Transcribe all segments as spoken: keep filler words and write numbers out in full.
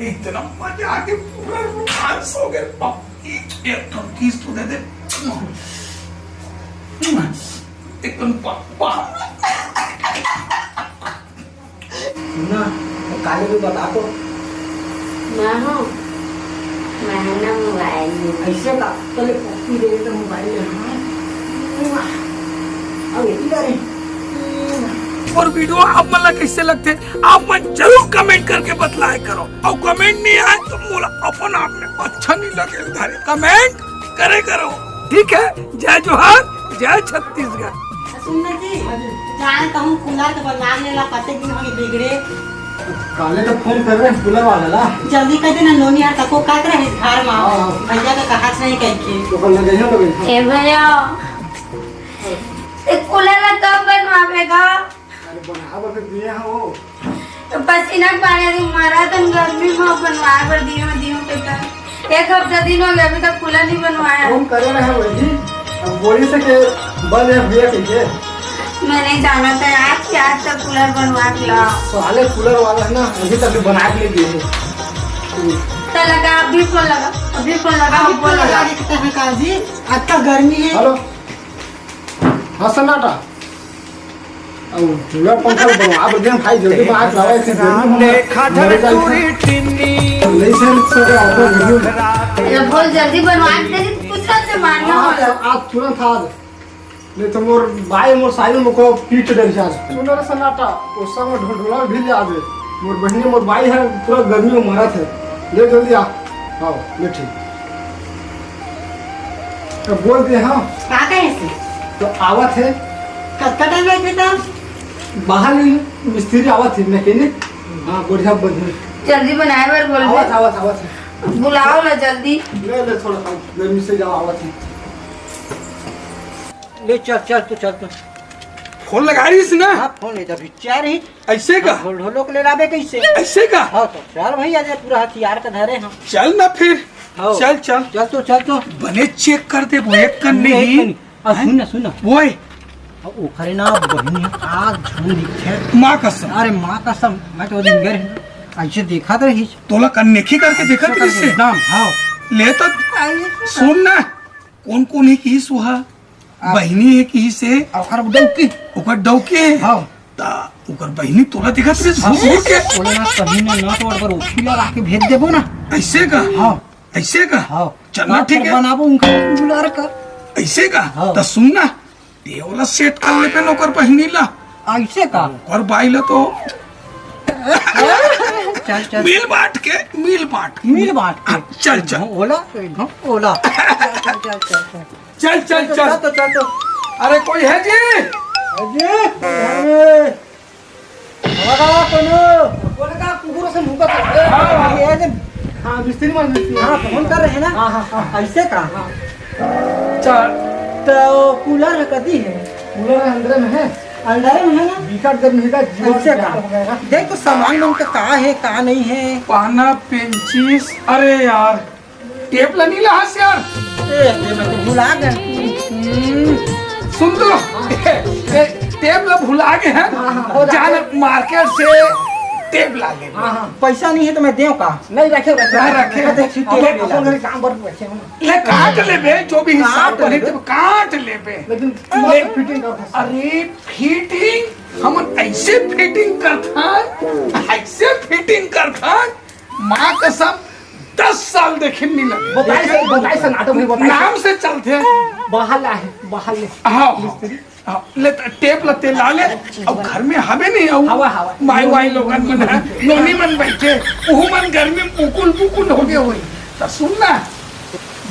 इतना मजा आ गया, पूरा रोमांस हो गया। बाप, एक, एक ठो किस तो दे दे। एकदम पा-, पा-, सुना, वो काले भी बता तो। मैं हूँ, मैं ना मोबाइल में। ऐसे का? पहले पप्पी दे दे तो मोबाइल में, हाँ। अब यही करे। और वीडियो आप मन ला कैसे लगथे, आप मन जरूर कमेंट करके बतलाए करो। और कमेंट नहीं आए तो मोला अपन आप में अच्छा नहीं लगे, धरे कमेंट करे करो। ठीक है, जय जोहार, जय छत्तीसगढ़। सुन ना जी, जान कहूँ कूलर के बनवा लेला, कते दिन हो गए बिगड़े। काले तो फोन कर रहे हैं कूलर वाला ला। जल्दी कर देना, नोनी यार तको कहत रहे घर में। हाँ, हाँ। भैया का कहा नहीं कह के। तो कल लगे हैं तो गए। ए भैया, ए कूलर ला कब बनवावेगा? अरे बना बस दिए हैं वो। तो पसीना के पानी तुम मारा, तुम गर्मी में बनवाए बर दियो, दियो के कर। एक हफ्ता दिन हो गया, अभी तक कूलर नहीं बनवाया। फोन करे रहे वही, अब बोली से के बंद है भैया, ठीक है? मैं नहीं जाना था यार कि आज तक कूलर बनवा के लाओ। साले कूलर वाला है ना, अभी तक बना के नहीं दिए हैं। तो लगा, अभी फोन लगा, अभी फोन लगा, अभी अभी फोन फोन लगा। लगा के कहा काजी, अतना गर्मी है। हेलो, हाँ सन्नाटा। अब पूरा पंखा बनवा, अब देख भाई, जल्दी बात लावा, ऐसे गर्मी में देखा मर जाए। झलकूरी टिन्नी। नहीं सर, सर, आप लोग वीडियो ये बोल जल्दी बनवा के दे, कुछ से मानना हाँ, होला। आज तुरंत आज। नहीं तो मोर बाई, मोर साइड में को पीट दे जा। सुन रे सन्नाटा, ओ सब ढोल-, ढोलक भी ले आवे। मोर बहिनी, मोर बाई है, पूरा गर्मी में मरत है। ले जल्दी आ। हाँ, ले ठीक। तो बोल दे, हाँ। का कहे से? तो आवत है। कतका टाइम लगे था? बाहर में मिस्त्री आवत है, मैकेनिक। हाँ, बढ़िया, बढ़िया। जल्दी बनाए बर बोल दे। आवत, आवत, आवत है। बुलाओ ला जल्दी। ले, ले, थोड़ा सा गर्मी से जाओ, आवत है। ले, चल, चल, तू चल, तू। फोन लगा रही है ना? हाँ, फोन ले जा, अभी चार ही। ऐसे का? हाँ, ढोल-, ढोलक ले लाबे कैसे? ऐसे का? हाँ, तो चल भैया, जे पूरा हथियार का धरे हम। चल ना फिर। हाँ। चल, चल। चल तो, चल तो। बने चेक कर दे, वो एक कन नहीं। नहीं। अब हैं? सुन ना, सुन ना। ओए। अब ओखरे ना बहिनी है, का झन दिखे। माँ कसम। अरे माँ कसम, मैं तो दिन गए ऐसे देखा तो रही। तोला कन्नेखी करके देखा तो किससे? एकदम, हाँ। ले तो। सुन ना, कौन कौन है किहिस ओहा? हाँ। बहिनी है किहिस हे? ओकर डौकी। ओकर डौकी है? हाँ। ता ओकर बहिनी तोला देखत रहिस, हाँ। घूर घूर के। बोले ना, कहीं ना, ना तो ओकर ओखी लगा के भेज देबो ना। ऐसे का? हाँ। ऐसे का? हाँ। चलना बाप ठीक पर है। बनाबो उनका दुलार का। ऐसे का? हाँ। त सुन ना, ते ओला सेट कर लेबे ना ओकर बहिनी ला। ऐसे का? ओकर बाई ला तो चल, चल। मिल बांट के, मिल बांट के। मिल बांट के। हाँ, चल, चल। ओला, ओला। चल, चल, चल, चल। चल, चल, चल, चल। चल तो, चल तो। अरे, कोई है जी? है जी? घर में। बाबा का कोनो? कोनो का कुकुर से मुंह का तो। हाँ, हाँ। ये है जी। हाँ, मिस्त्री माल मिस्त्री। हाँ, फोन कर रहे हैं ना? हाँ, हाँ, हाँ। ऐसे का? हाँ। चल। तो कूलर है, कदी है? कूलर है, अंदर में है। अंदर में है ना? बिकट गर्मी का जीवन ऐसे का? हो गया ना। देख तो सामान मन का, का है, का नहीं है। पाना, पेंचिस, अरे यार, टेप ला नहीं लाहस यार। ए, ये मैं तो भुला गया। हम्म, सुन तो, ए, ए, टेप ला भुला गए हैं। हाँ, हाँ, हो जाए। जान मार्केट से टेप ला ले। हाँ, हाँ। पैसा नहीं है तो मैं देव का? नहीं, रखे, रखे। हाँ, रखे। रखे, रखे, अपन टेप ले अपन ला। घर काम पर रखे हो ना। ले, काट लेबे, जो भी हिसाब काट बने, लेबे। जब काट लेबे। लेकिन ले, फिटिंग कर दे। अरे, फिटिंग, हमन ऐसे फिटिंग करथन, ऐसे फिटिंग करथन, माँ कसम, दस साल देखे नहीं लगे। बताए से, बताए से नाटक नहीं बताए से। नाम से चलते। बाहर ला है, बाहर ले। हाँ, हाँ, मिस्त्री। हाँ, ले त-, टेप ला तेल ला ले। अब घर में हवे नहीं आऊ। हवा, हवा। माई वाई लोगन मन है, नोनी मन बैठे, उहू मन गर्मी में बुकुल बुकुल हो गए होई। त सुन ना,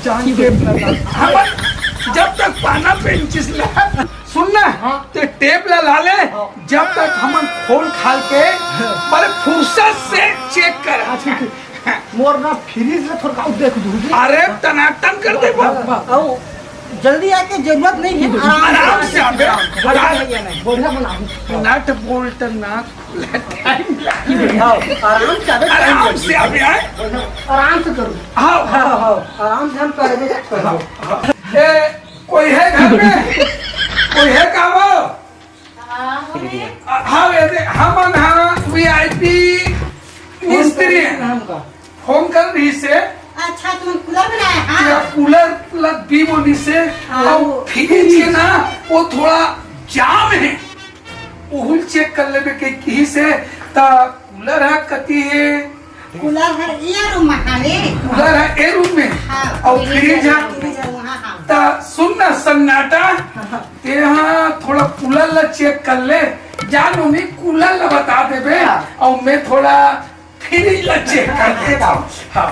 जान टेप ला ला। हमन जब तक पाना पेंचिस ला, सुन ना, हाँ। ते टेप ला ला ले, हाँ। जब तक हमन खोल खाल के, बड़े फुर्सत से चेक कर। अच्छा, ठीक। मोर ना फ्रिज में थोड़ा देख दूँ जी। अरे, टनाटन कर दे बा। बा, बा। आओ, जल्दी आके जरूरत नहीं है, आराम आराम से। से आबे। बढ़िया, बढ़िया, नहीं, बढ़िया बना दूँ। नट बोल्ट ना, टाइम लागे। आओ, आराम से आबे, आराम से आबे, आए। आराम से करो। हाँ, हाँ, हाँ। हाँ, आराम से हम करबे, करबे। हाँ, हाँ। ए, कोई है घर में? कोई है का वो? हाँ, हमें। आ, हाँ, वैसे हमन हाँ वीआईपी मिस्त्री हैं। हमका। फोन कर रही से। अच्छा, तुमन कूलर बनाए, हाँ? या कूलर ला बी बोली से, हाँ। अउ फ्रिज के ना, वो थोड़ा जाम है, ओहू ल चेक कर लेबे के किही से। त कूलर ह कति हे? कूलर ह ए रूम में हावे। कूलर ह ए रूम में, हाँ, अउ फ्रिज ह, फ्रिज ह वहाँ, हाँ। त सुन ना सन्नाटा, हाँ। ते ह थोड़ा कूलर ला चेक कर ले, जान मम्मी कूलर ला बता देबे, हाँ। अउ मैं थोड़ा फ्रिज ला चेक कर लेता हूँ। हाँ।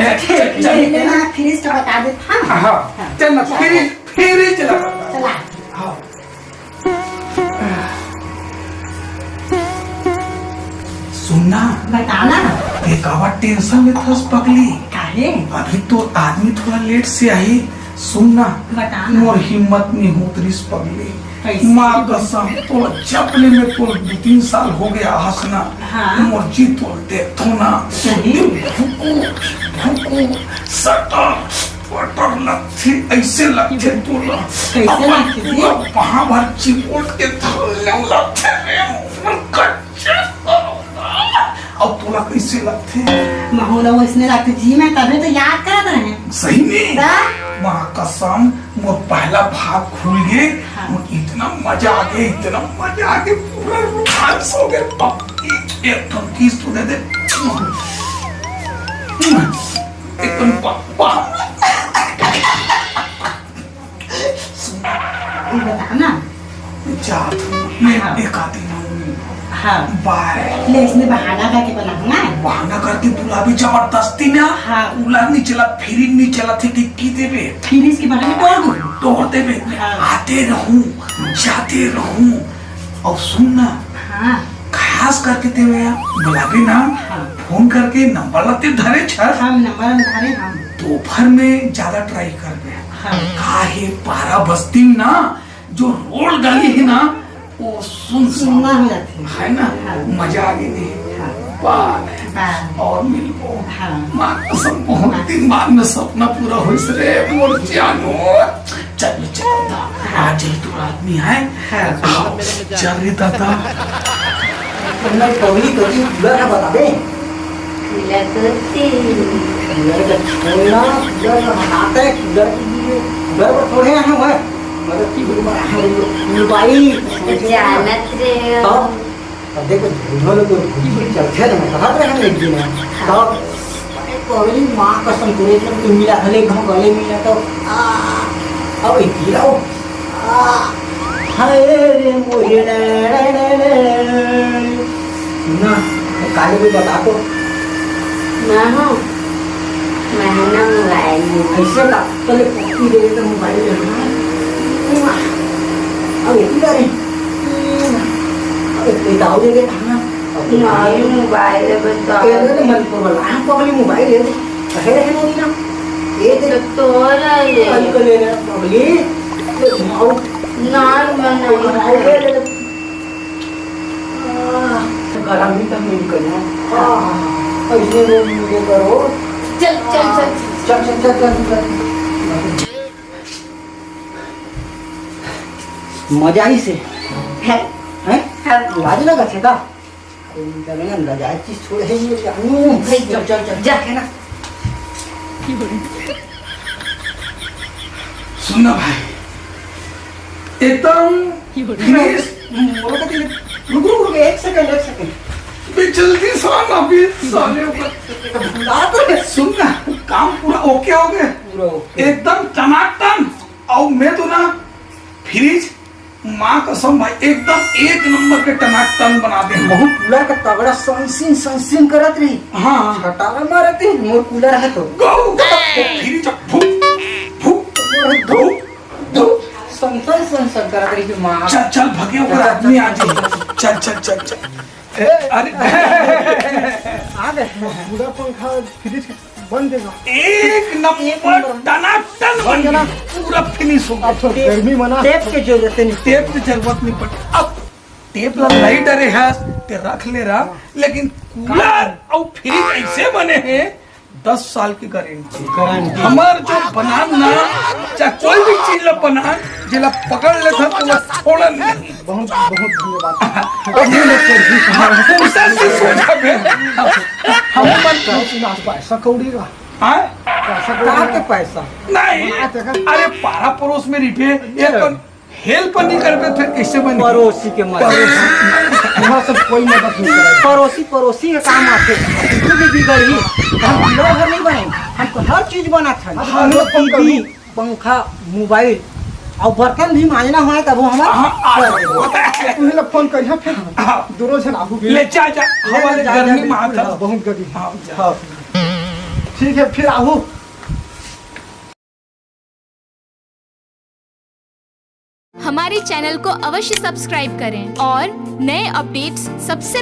ए, चल, चल। पहले ना फ्रिज तो बता दे। हाँ। हाँ, हाँ। चल ना, चल। फ्रिज, फ्रिज ला बता। चला। हाँ। सुन ना। बता ना। ते काबर टेंशन लेथस पगली? काहे? अभी तो आदमी थोड़ा लेट से आही। सुन ना, बता ना। मोर हिम्मत नहीं होत रिस पगली। कैसे? माँ कसम, तो जब ले मैं तो दो तीन साल हो गया हंसना, हाँ। मोर जी तो देखो ना, सही? भूकू, भूकू, सटर, पटर लगथे, ऐसे लगथे तोला। कैसे अपन लगथे जी? पूरा बाँह भर चिपोट के धर लेव लगथे रे, मोर कच्चे सरोदा। अब तोला कैसे लगथे? महू ला वैसने लगथे जी, मैं तभी तो याद करत रहे। सही में? ता? माँ कसम, मोर पहला भाग खुल गे, हाँ। मोर इतना मजा आ गे, इतना मजा आ गे, पूरा रोमांस हो गे। पप्पी, एक ठन किस तो दे दे। एकदम पप्पा। सुन, ये बता ना। जा, मैं हाँ। एक आधी ना। हाँ। बाय। ले, इसने बहाना करके बना ना। बहाना करके बुलाबे जबरदस्ती ना। हाँ। कूलर नहीं चला, फ्रिज नहीं चला थे कि, की देबे? फ्रिज के बहाने तोड़ दूँ। तोड़ देबे। हाँ। आते रहूँ, जाते रहूँ। और सुन ना। हाँ। खास करके ते बुलाबे ना। हाँ। फोन करके नंबर ला ते धरे छस। हाँ, नंबर ला धरे, हाँ। दोपहर में ज्यादा ट्राई करबे। हाँ। काहे पारा बस्ती ना जो रोल डाली है ना, वो सुन सुन्ना हो जाथे। है ना? हाँ। मजा आ गे। हाँ। बाय। बाय। और मिलबो। हाँ। माँ कसम, बहुत हाँ। दिन बाद में सपना पूरा होइस रे, मोर जानू। चल, चल, दा। आज ही तो आदमी है। हाँ। हाँ, चल रे दादा। मैं पगली कभी लगा बता दे। लड़की। लड़का छोड़ना, लड़का हटाते, लड़की, लड़का थोड़े हैं, वह। मतलब कि गुरु मारा है, गुरु, गुरु भाई। जानत रे। हाँ। अब देखो, झूठो लोग तो भूखी भूखी चलते हैं, मैं कहा था हम एक दिन है। हाँ। तब, अरे, कोई माँ कसम, तेरे से कोई मिला, हले घाव गले मिला तो, आ, अब एक गिराओ। आ, हाय रे मोरे रे रे रे रे। ना, काले कोई बता तो। ना हो, मैं ना मोबाइल में। ऐसे ना, पहले पप्पी दे दे तो मोबाइल में। अब एक ही करे। अब एक दाव दे दे, हाँ। अब एक नहीं, मोबाइल है, बस तो तेरे ने मन को बोला, हाँ, पगली मोबाइल है। कहे रहे ना, ना। ये दे। तो तोरा ये। कल को ले रहे, पगली। ये घुमाओ। ना, मैं नहीं। घुमाओ, ले, ले, ले। आह, तो गरम ही तो मिल गया। आह, ऐसे रो, ये करो। चल, चल, चल। चल, चल, चल, चल, चल। मजा ही से। है। हैं? है। लाज लगा थे का? कोई डरे ना, लजाए चीज थोड़े है ये जानू। भाई, चल, चल, चल, जा। है ना? सुन ना भाई, एकदम fresh। बोलो तो कि रुक, रुक, रुक, एक सेकंड, एक सेकंड। बे, जल्दी से आ ना बे, साले ऊपर। भुला तो है। सुन ना, काम पूरा ओके हो गया? पूरा ओके। एकदम टनाटन। और मैं तो ना फ्रिज माँ कसम भाई, एकदम एक नंबर के टनाटन बना दे। बहुत कूलर का तगड़ा संसिंग, संसिंग करत रही। हाँ। छटारा मारत रही, मोर कूलर है तो। गौ, फिर जब फूक, फूक, फूक, फूक। संसन, संसन करत रही माँ। चल, चल, भगे ओकर आदमी आ जाए। चल, चल, चल, चल। ए, अरे। आ गए। पूरा पंखा फ्रिज के बंद देगा। एक नंबर टनाटन बन गया। पूरा फिनिश हो गया। अब तो गर्मी मना। टेप के जरूरत नहीं। टेप की जरूरत नहीं पड़ती। अब टेप ला नहीं डरे है, ते रख ले रहा, लेकिन कूलर और फ्रिज ऐसे बने हैं, दस साल की गारंटी। गारंटी। हमर जो बनान ना, चाहे कोई भी चीज ला बनान, जेला पकड़ लेथन, तो वो छोड़न नहीं। बहुत, बहुत धन्यवाद। हाँ, फुर्सत से सोचा बे। हम मन पैसा कौड़ी का। हाँ? पैसा कहाँ कौड़ी के का? पैसा? नहीं। हाँ, देखा। अरे, पारा पड़ोस में रिठे, ये तो हेल्प नहीं करबे, फिर कैसे बनी? पड़ोसी के मदद। पड़ोसी। वहाँ सब कोई मदद नहीं करे। पड़ोसी, पड़ोसी के काम आथे। कुछ भी बिगड़ही, हम पीढ़ा घर नहीं बनाई, हम तो हर चीज बनात हन। हाँ, हम लोग टीवी, पंखा, मोबाइल और बर्तन भी मांजना होए, तब वो हमारा हाँ, हाँ, कर देबो। तुहे ला फोन करिहा, फिर हम हाँ। दोनों झन आहू भी। ले जा, जा, ले हमारे जा, घर जा, में माँ बिल्कुल, था। हाँ, बहुत गरीब। हाँ, जा। हाँ। ठीक है, फिर आहू। हमारे चैनल को अवश्य सब्सक्राइब करें और नए अपडेट्स सबसे